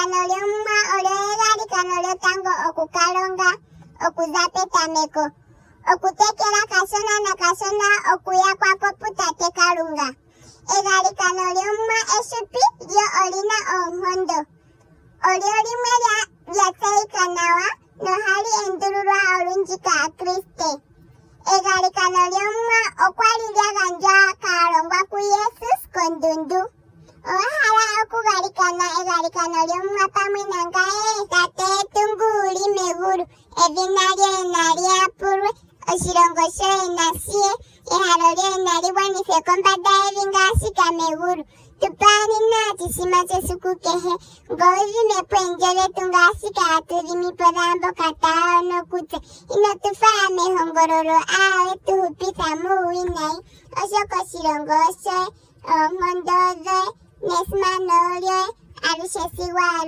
Egalikano lyOmuwa olyo egalikano lyotango oku ka longa okuza petameko. Okutekela kashona nakashona okuya kwako puTate Kalunga. Egalikano lyOmuwa eshupi lyo oli na oonkondo. Olyo limwe lya tseyika nawa nohali endululwa olundji kAakriste. Egalikano lyOmuwa okwa li lya gandjwa kaalongwa kuJesus kondundu. Owa hala okugalikana egalikano lyOmuwa pamwe nangaye? Tate yetu ngu wu li megulu, edhina lyoye nali yapulwe, oshilongo shoye nashi ye, ehalo lyoye nali gwanithwe kombanda yevi ngaashika megulu. Tu pa nena oshithima shesiku kehe, ngoye u dhime po oondjo dhetu ngaashika hatu dhimi po dhaamboka taa yono kutse. Ino tu fala mehongololo, aawe, tu hupitha muuwinayi, oshoka oshilongo oshoye, oonkondo odhoye, nesimano olyoye, aluhe sigo aluhe.